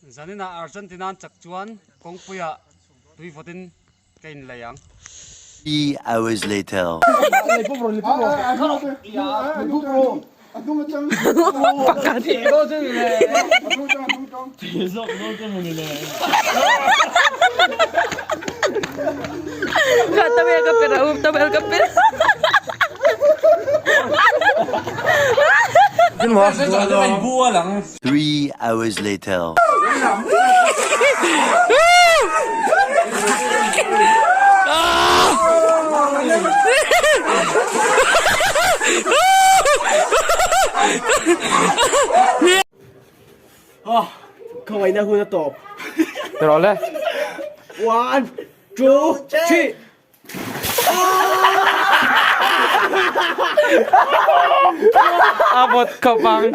Zaninah Argentina an chak chuan kawngpuiah tui vawtin ka inlei ang. Three hours later. 3 hours later. Khawngaihna hun a tawp. Rawh le. One, two, three. A vawt khawp ang.